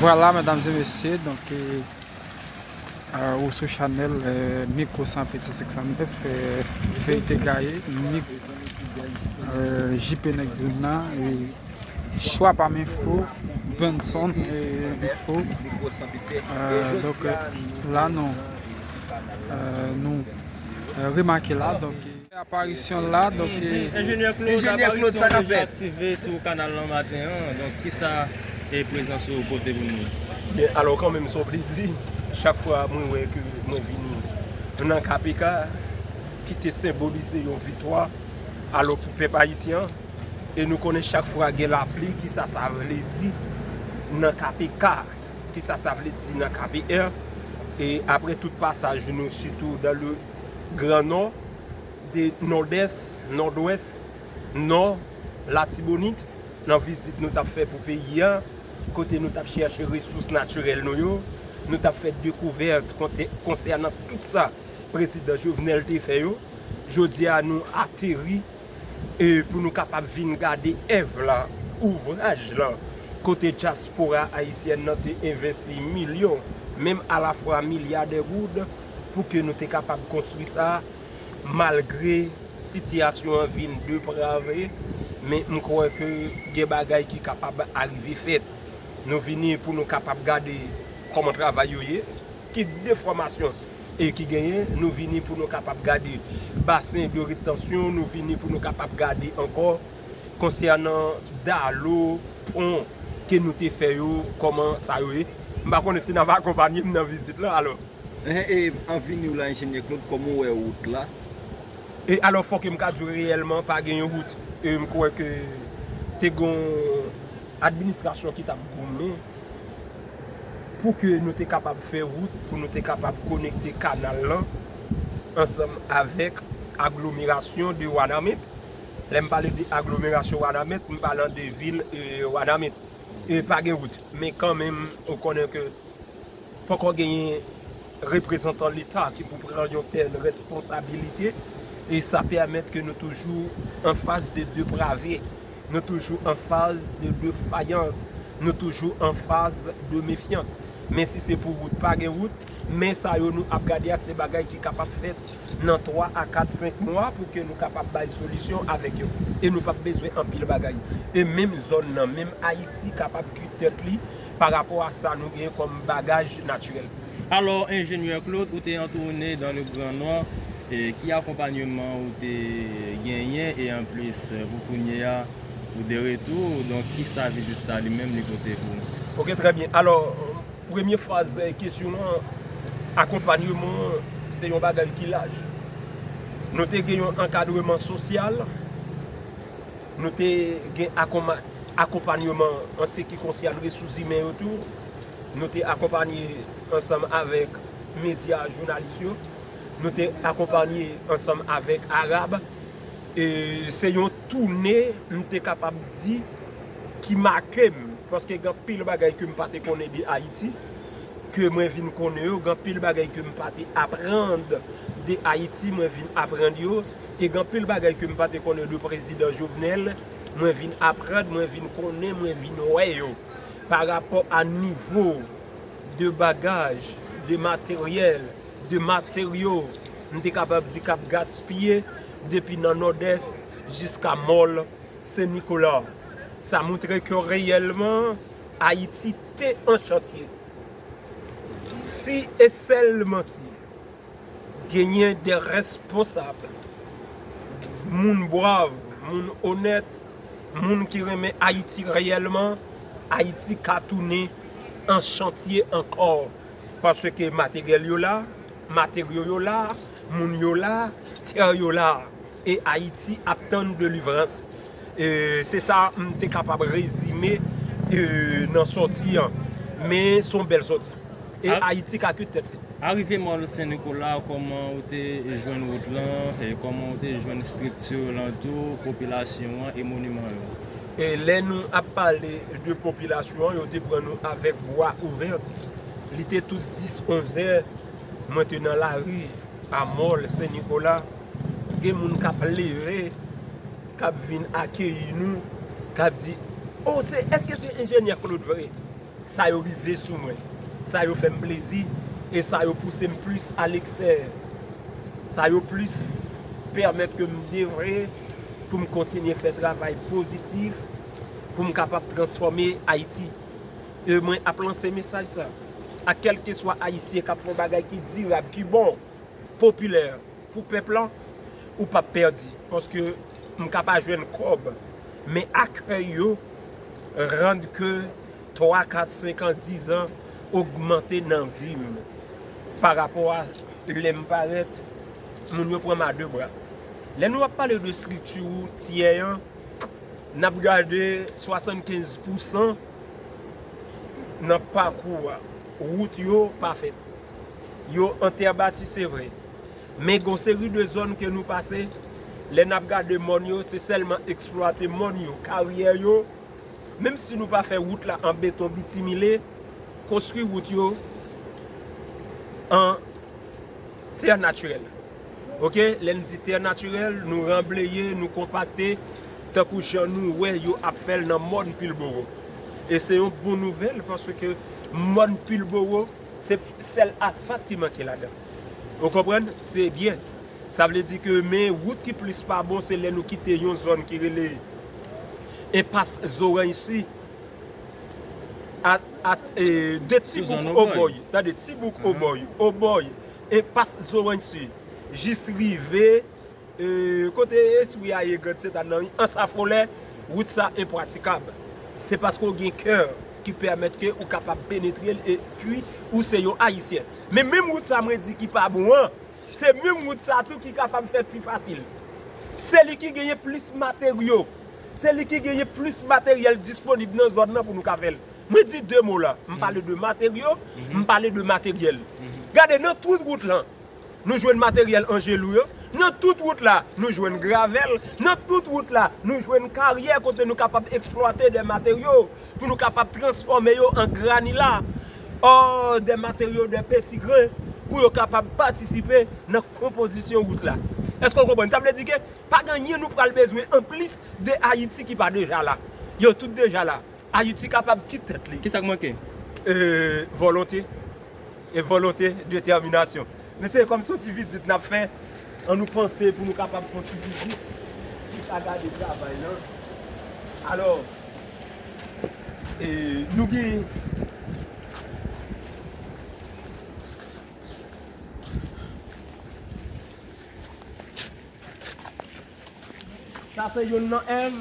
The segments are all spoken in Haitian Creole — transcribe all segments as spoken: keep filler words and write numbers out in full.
Voilà, medam e mesye, donk, e, e, ou sou chanèl, e, Mikwo San Pete senk san nèf, e, Verite Gaye, Mik-, e, J P Nèg Duna, e, Chwa pa m enfo, Benson, e, enfo. E, donk, e, la nou, e, nou, e, remake la, donk, e, aparisyon la, donk, e, Enjenyè Claude, Enjenyè Claude, sa k ap fèt? Deja aktive sou kanal lan maten an, donk kisa e prezans ou pote pou nou? Byen, alò kanmenm se yon plezi, chak fwa mwen wè ke mwen vini nan K P K, ki te senbolize yon viktwa, alò pou pèp ayisyen an, e nou konnen chak fwa gen lapli, kisa sa vle di nan K P K, kisa sa vle di nan K P R, e apre tout pasaj nou, sitou dans le Grand Nord, de Nòdès, Nòdwès, Nò, Latibonit, nan vizit nou t ap fè pou peyi a, kote nou t ap chèche resous natirèl nou yo, nou t ap fè dekouvèt konte-, konsènan tout sa prezidan Jovenel te fè yo. Jodi a, nou ateri, e, pou nou kapab vin gade èv la, ouvraj la, kote dyaspora ayisyèn nan te envesti milyon, menm alafwa milya de goud, pou ke nou te kapab konstwi sa, malgre sitiyasyon an vin deprave, men m kwè ke gen bagay ki kapab arive fèt. Nou vini pou nou kapab gade kòman travay yo ye, ki defòmasyon e ki genyen, nou vini pou nou kapab gade basen de retansyon, nou vini pou nou kapab gade ankò konsènan dalo, pon ke nou te fè yo, kòman sa yo ye. M pa konnen si n ap akonpanye m nan vizit la, alò. Enhen, e an vini w la, Enjenyè Claude, kòman w wè wout la? E alò, fò ke m ka di w reyèlman, pa gen yon wout. E m kwè ke te gen yon administrasyon ki t ap goumen pou ke nou te kapab fè wout, pou nou te kapab konekte kanal lan ansanm avèk aglomerasyon de Wanament. Lè m pale de aglomerasyon Wanament, m pale de vil, e, Wanament. E pa gen wout. Men kanmenm, ou konnen ke poko genyen reprezantan Leta ki pou pran yon tèl responsabilite, e sa pèmèt ke nou toujou an faz de deprave, nou toujou an faz de defayans, nou toujou an faz de mefyans. Men si se pou wout, pa gen wout, men sa yo nou ap gade a, se bagay ki kapab fèt nan twa a kat, senk mwa pou ke nou kapab bay solisyon avèk yo. E nou p ap bezwen anpil bagay. E menm zòn nan, menm Ayiti kapab kuit tèt li pa rapò a sa nou genyen kòm bagaj natirèl. Alò, Enjenyè Claude, ou te an toune dans le Grand Nord, e ki akonpanyeman ou te genyen, e anplis, pou kounye a, ou de retou, donk, kisa vizit sa li menm li pote pou ou? Ok, trè byen. Alò, premye faz, e, kesyon an, akonpanyeman, se yon bagay ki laj. Nou te gen yon ankadreman sosyal, nou te gen akoma-, akonpanyeman an se ki konsène resous imen yo tou. Nou te akonpanye ansanm avèk medya, jounalis yo. Nou te akonpanye ansanm avèk Arab. E se yon toune, m te kapab di, ki make m, paske gen anpil bagay ke m pa te konnen de Ayiti, ke mwen vin konnen yo, gen anpil bagay ke m pa te aprann de Ayiti, mwen vin aprann yo, e gen anpil bagay ke m pa te konnen de prezidan Jovenel, mwen vin aprann, mwen vin konnen, mwen vin wè yo. Pa rapò a nivo de bagaj, de materyèl, de materyo, m te kapab di k ap gaspiye depi nan Nòdès jiska Mòl Sen Nikola. Sa montre ke reyèlman Ayiti te an chantye. Si e sèlman si genyen de responsab, moun brav, moun onèt, moun ki renmen Ayiti reyèlman, Ayiti ka tounen an chantye ankò. Paske materyèl yo la, materyo yo la, moun yo la, tè yo la. E Ayiti ap tann delivrans. E se sa m te kapab rezime, e, nan sòti an. Men se yon bèl sòti. E A- Ayiti ka kuit tèt li. Arive Mòl Sen Nikola, kòman ou te jwenn wout lan, e kòman ou te jwenn estrikti lan tou, popilasyon an e moniman yo? E lè nou ap pale de popilasyon an, yo te pran nou avèk bra ouvè. Li te tout dis, onz è, mwen te nan lari a Mòl Sen Nikola. Gen moun k ap leve, k ap vin akeyi nou, k ap di, "O, se, èske se enjenyè Claude vre?" Sa yo rive sou mwen. Sa yo fè m plezi. E sa yo pouse m plis a lekstè. Sa yo plis pèmèt ke m devre pou m kontinye fè travay pozitif, pou m kapab transfòme Ayiti. E mwen ap lanse mesaj sa a kèlkeswa Ayisyen k ap fè yon bagay ki dirab, ki bon, popilè pou pèp lan, ou p ap pèdi. Paske m ka pa jwenn kòb, men akèy yo rann ke twa, kat, senk an, diz an ogmante nan vi m. Pa rapò a lè m parèt, moun yo pran m a de bra. Lè nou ap pale de estrikti woutyè an, n ap gade swasannkenz pousan nan pakou a, wout yo pa fèt. Yo an tè bati, se vre. Men gon seri de zòn ke nou pase, lè n ap gade mòn yo, se sèlman eksplwate mòn yo, karyè yo. Menm si nou pa fè wout la an beton bitimile, konstwi wout yo an tè natirèl. Oke, lè n di tè natirèl, nou ranbleye, nou konpakte, tankou jan nou wè yo ap fè l nan mòn Pilboro. E se yon bon nouvèl, paske mòn Pilboro, se sèl asfalt ki manke ladan. Ou konprann? Se byen. Sa vle di ke men wout ki plis pa bon, se lè nou kite yon zòn ki rele Enpas Zoranjsi, at, at, e, de Tibouk Obòy. Tande, Tibouk Obòy, Obòy, Enpas Zoranjsi, jis rive, e, kote espri a ye, Grand Sentàn nan, wi, Ansa Folè, wout sa enpratikab. Se paske w gen kè ki pèmèt ke ou kapab penetre l, epi ou se yon Ayisyen. Men menm wout sa mwen di ki pa bon an, se menm wout sa tou ki kapab fèt pi fasil. Se li ki genyen plis materyo. Se li ki genyen plis materyèl disponib nan zòn nan pou nou ka fè l. Mwen di de mo la. M pale de materyo, m pale de materyèl. Gade, nan tout wout lan, nou jwenn materyèl Angelou yo. Nan tout wout la, nou jwenn gravèl. Nan tout wout la, nou jwenn karyè kote nou kapab eksplwate de materyo pou nou kapab transfòme yo an granila, ò, de materyo de peti gren, pou yo kapab patisipe nan konpozisyon wout la. Èske w konprann? Sa vle di ke pa gen anyen nou pral bezwen anplis de Ayiti ki pa deja la. Yo tout deja la. Ayiti kapab kit tèt li. Kisa k manke? E, volonte. E volonte, detèminasyon. Men se kòm se yon ti vizit n ap fè. An nou panse pou nou kapab fè yon ti vizit. Chita gade travay lan. Alò, e, nou gen Sa se youn nan èv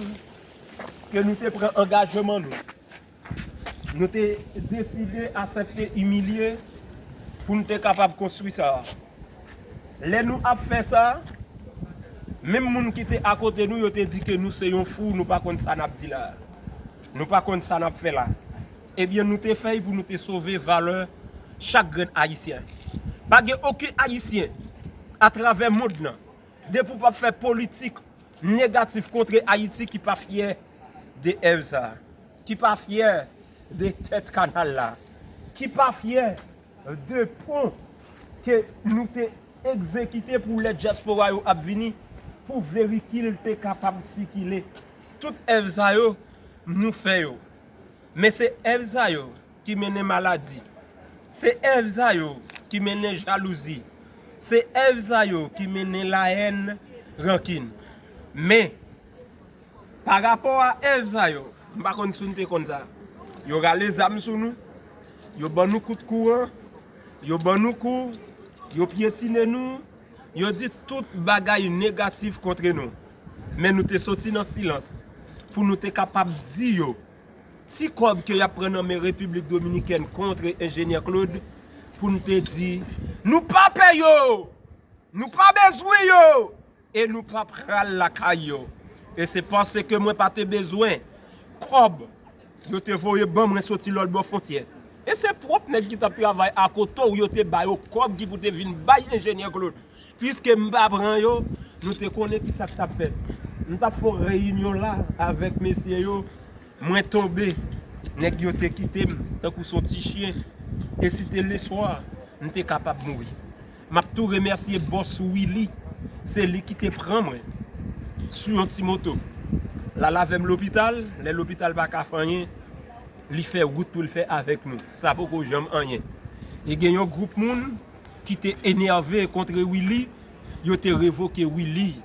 ke nou te pran angajman nou. Nou te deside asèpte imilye pou nou te kapab konstwi sa. Lè nou ap fè sa, menm moun ki te akote nou, yo te di ke nou se yon fou, nou pa konn sa n ap di la. Nou pa konn sa n ap fè la. Ebyen, nou te fè l pou nou te sove valè chak grenn Ayisyen. Pa gen okenn Ayisyen atravè mond lan, depi w p ap fè politik negatif kontre Ayiti ki pa fyè de èv sa a, ki pa fyè de tèt kanal la, ki pa fyè de pon ke nou te egzekite pou lè dyaspora yo ap vini, pou verikil te kapab sikile. Tout èv sa yo, nou fè yo. Men se èv sa yo ki mennen maladi. Se èv sa yo ki mennen jalouzi. Se èv sa yo ki mennen lahèn, rankin. Men, pa rapò a èv sa yo, m pa konn si nou te konn sa. Yo rale zam sou nou, yo ban nou kout kouran, yo ban nou kou, yo pyetine nou, yo di tout bagay negatif kontre nou. Men nou te soti nan silans pou nou te kapab di yo ti kòb ke y ap pran nan men Repiblik Dominikèn kontre Enjenyè Claude, pou n te di, nou pa pè yo! Nou pa bezwen yo! E nou pa pral lakay yo. E se paske mwen pa te bezwen kòb yo te voye ban mwen soti lòtbò fwontyè. E se pwòp nèg ki t ap travay akote w yo te ba yo kòb ki pou te vin bay Enjenyè Claude. Piske m pa pran yo, nou te konnen ki sa k t ap fèt. M t ap fè yon reyinyon la avèk mesye yo, mwen tonbe. Nèg yo te kite m tankou se yon ti chyen. E si te leswa, m te kapab mouri. M ap tou remèsye bòs Willy. Se li ki te pran mwen sou yon ti moto. L al avè m lopital, lè lopital pa ka fè anyen, li fè wout pou l fè avèk nou. Sa poko janm anyen. E gen yon gwoup moun ki te enève kont Willy, yo te revoke Willy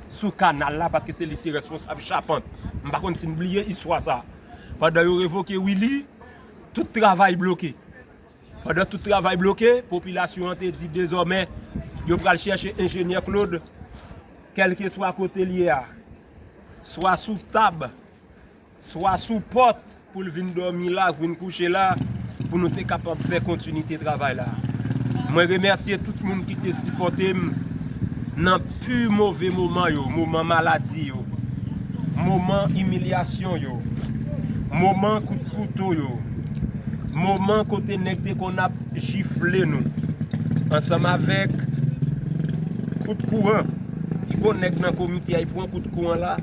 sou kanal la paske se li ki te responsab chapant. M pa konn si n bliye istwa sa. Pandan yo revoke Willy, tout travay bloke. Pandan tout travay bloke, popilasyon an te di dezòmè yo pral chèche enjenyè Claude, kèlkeswa kote l ye a, swa sou tab, swa sou pòt pou l vin dòmi la, vin kouche la, pou nou te kapab fè kontinite travay la. Mwen remèsye tout moun ki te sipòte m nan pi move moman yo, moman maladi yo, moman imilyasyon yo, moman kout kouto yo, moman kote nèg te konn ap jifle nou, ansanm avèk kout kouran. Li bon nèg nan komite a, li pran kout kouran la,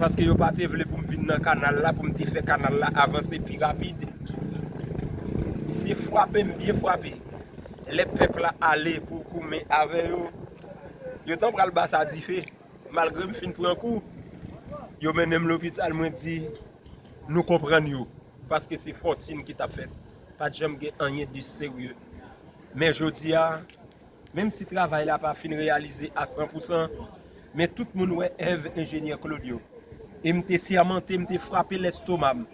paske yo pa te vle pou m vin nan kanal la, pou m te fè kanal la avanse pi rapid. Se frape m byen frape. Lè pèp la ale pou goumen avè yo, yo t an pral ba sa dife. Malgre m fin pran kou, yo mennen m lopital, mwen di, nou konprann yo, paske se fòtin ki t ap fèt. Pa t janm gen anyen de serye. Men jodi a, menm si travay la pa fin reyalize a san pou san, men tout moun wè èv enjenyè Claude yo. E m te sèmante, m te frape lèstoma m.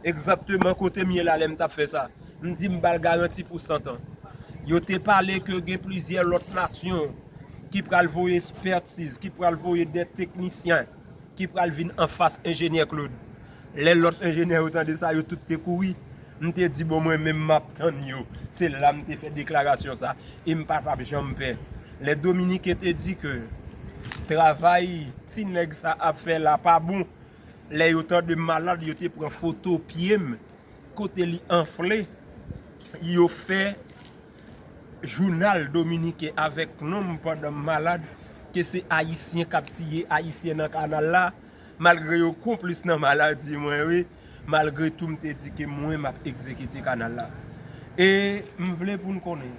Egzakteman kote m ye la lè m t ap fè sa. M di m ba l garanti pou san tan. Yo te pale ke gen plizyè lòt nasyon ki pral voye espètiz, ki pral voye de teknisyen, ki pral vin anfas enjenyè Claude. Lè lòt enjenyè yo tande sa, yo tout te kouri. M te di, bon, mwen menm m ap tann yo. Se la m te fè deklarasyon sa. E m pa t ap janm pè. Lè Dominiken te di ke travay ti nèg sa ap fè la pa bon, lè yo tande m malad, yo te pran foto pye m, kote li anfle, yo fè jounal dominiken avèk non m pandan m malad, ke se Ayisyen k ap tiye Ayisyen nan kanal la, malgre yo konplis nan maladi mwen, wi, malgre tou m te di ke mwen m ap egzekite kanal la. E m vle pou n konnen,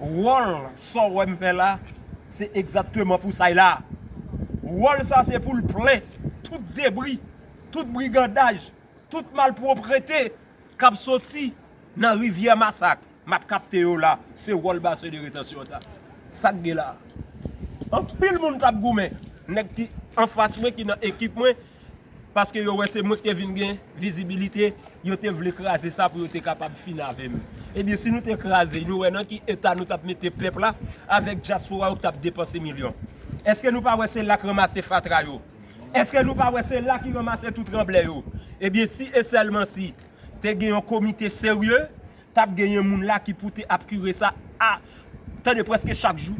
wòl sa w wè m fè la, se egzakteman pou sa y la. Wòl sa se pou l plen tout debri, tout brigandaj, tout malpwoprete k ap soti nan rivyè Masak, m ap kapte yo la. Se wòl basè de retansyon sa. Sa k gen la? Anpil moun t ap goumen. Nèg ki anfas mwen, ki nan ekip mwen, paske yo wè se mwen ki te vin gen vizibilite, yo te vle kraze sa pou yo te kapab fin avè m. Ebyen, si nou te kraze, nou wè nan ki eta nou t ap mete pèp la avèk dyaspora yo ki t ap depanse milyon. Èske nou pa wè se la k ranmase fatra yo? Èske nou pa wè se la ki ranmase tout ranblè yo? Ebyen, si e sèlman si te gen yon komite serye, t ap genyen moun la ki pou te ap kire sa a, tande, prèske chak jou.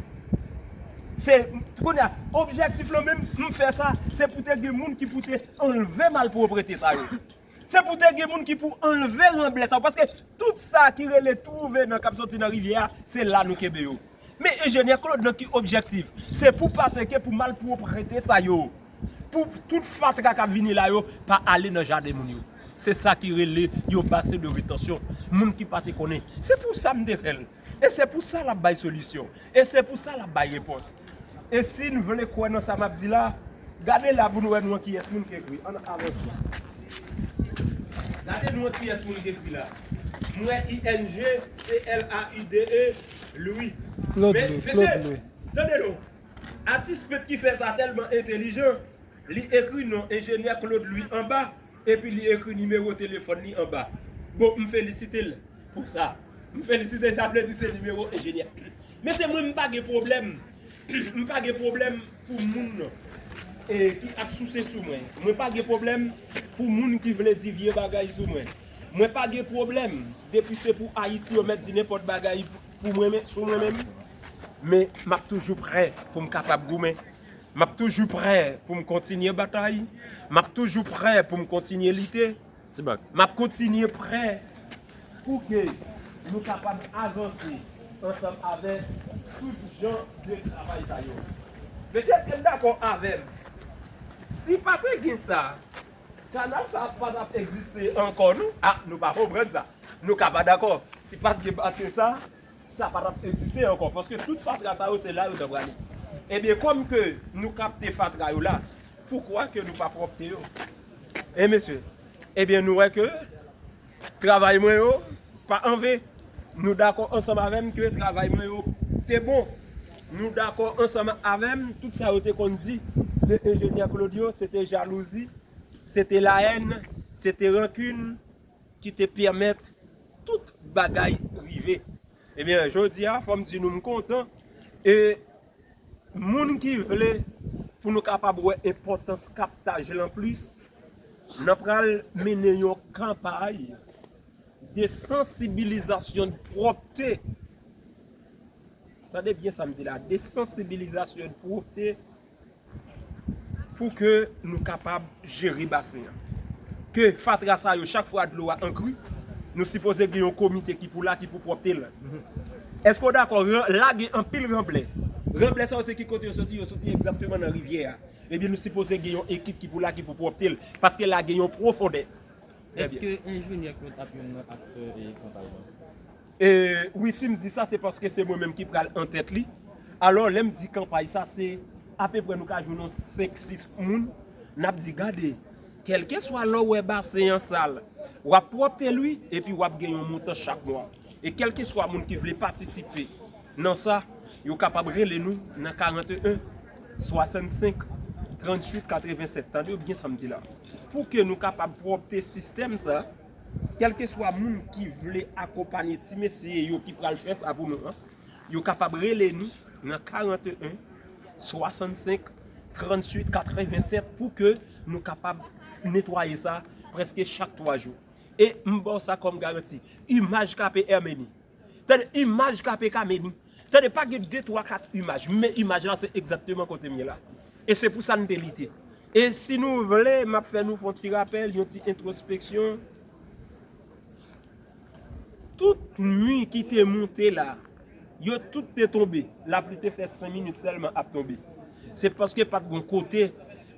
Se, kounye a, objektif lan menm, m fè sa, se pou te gen moun ki pou te anlve malpwoprete sa yo. Se pou te gen moun ki pou anlve ranblè sa yo. Paske tout sa ki rele twouve nan k ap soti nan rivyè a, se la nou kenbe yo. Men enjenyè Claude nan ki objektif? Se pou pase ke pou malpwoprete sa yo, pou tout fatra k ap vini la yo pa ale nan jaden moun yo. Se sa ki rele yon basè de retansyon. Moun ki pa te konnen. Se pou sa m te fè l. E se pou sa l ap bay solisyon. E se pou sa l ap bay repons. E si n vle kwè nan sa m ap di la, gade la pou n wè nou an kiyès moun ki ekri. Ann avanse. Gade nou an kiyès moun ki ekri la. M wè I N G, C L A U D E, Louis. Claude Louis, Claude Louis. Tande non. Atis pent ki fè sa tèlman entelijan, li ekri non enjenyè Claude Louis anba, epi li ekri nimewo telefòn li anba. Bon, m felisite l pou sa. M felisite l, sa vle di se nimewo enjenyè. Men se mwen, m pa gen pwoblèm. M pa gen pwoblèm pou moun e, ki ap souse sou mwen. Mwen pa gen pwoblèm pou moun ki vle di vye bagay sou mwen. Mwen pa gen pwoblèm depi se pou Ayiti yo mèt di nenpòt bagay pou mwen men, sou mwen menm. Men m ap toujou prè pou m kapab goumen. M ap toujou prè pou m kontinye batay. M ap toujou prè pou m kontinye lite. M ap kontinye prè pou ke nou kapab avanse ansanm avèk tout jan de travay sa yo. Mesye, èske n dakò avè m? Si pa te gen sa, kanal sa pa t ap egziste ankò, non? A, nou pa konprann sa. Nou ka pa dakò. Si pa t gen pase sa, sa pa t ap egziste ankò, paske tout fatra sa yo, se la yo t ap prale. Ebyen, kòm ke nou kapte fatra yo la, poukwa ke nou pa pwòpte yo? E mesye, Ebyen, nou wè ke travay mwen yo pa anven. Nou dakò ansanm avè m ke travay mwen yo te bon. Nou dakò ansanm avè m, tout sa yo te konn di de enjenyè Claudio, se te jalouzi, se te lahèn, se te rankin ki te pèmèt tout bagay rive. Ebyen, jodi a, fò m di nou, m kontan. E moun ki vle pou nou kapab wè enpòtans kaptaj lan plis, n ap pral mennen yon kanpay de sansibilizasyon de pwòpte. Tande byen sa m di la, de sansibilizasyon de pwòpte pou ke nou kapab jere basen an. Ke fatra sa yo, chak fwa dlo a ankri, nou sipoze gen yon komite ki pou la, ki pou pwòpte l. Èske w dakò? Ran-, la gen anpil ranblè. Ranblè sa yo se ki kote yo soti? Yo soti egzakteman nan rivyè a. Ebyen, nou sipoze gen yon ekip ki pou la, ki pou pwòpte l. Paske la gen yon pwofondè. Trè byen. Èske enjenyè Claude ap youn nan aktè e kanpay lan? E, wi, si m di sa, se paske se mwen menm ki pral an tèt li. Alò, lè m di kanpay sa, se apeprè nou ka jwenn yon senk, sis moun. N ap di, gade, kèlkeswa lè w wè basen an sal, w ap pwòpte l, wi, epi w ap gen yon montan chak mwa. E kèlkeswa moun ki vle patisipe nan sa, yo kapab rele nou nan karanneen swasannsenk tranntuit katrevennsèt. Tande byen sa m di la. Pou ke nou kapab pwòpte sistèm sa, kèlkeswa moun ki vle akonpanye ti mesye yo ki pral fè sa pou nou an, yo kapab rele nou nan karanneen swasannsenk tranntuit katrevennsèt pou ke nou kapab netwaye sa prèske chak twa jou. E m ba w sa kòm garanti. Imaj K P Herminie. Tande, imaj K P Herminie. Tande, pa gen de, twa, kat imaj, men imaj la se egzakteman kote m ye la. E se pou sa n te lite. E si nou vle, m ap fè nou fè yon ti rapèl, yon ti entwospeksyon. Tout mi ki te monte la, yo tout te tonbe. Lapli te fè senk minit sèlman ap tonbe. Se paske pa t gen kote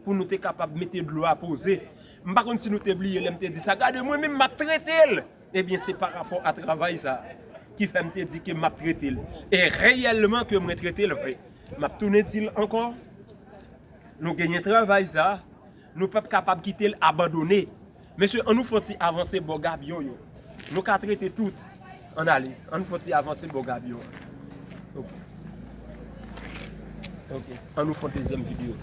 pou nou te kapab mete dlo a poze. M pa konn si nou te bliye lè m te di sa. Gade, mwen menm m ap trete l. Ebyen, se pa rapò a travay sa ki fè m te di ke m ap trete l. E reyèlman ke mwen trete l vre. M ap tounen di l ankò. Nou genyen travay sa. Nou p ap kapab kite l abandone. Mesye, ann nou fè yon ti avanse bò gabyon yo. Nou ka trete tout. Ann ale. Ann nou fè yon ti avanse bò gabyon an. Ok. Ok. Ann nou fè yon dezyèm videyo.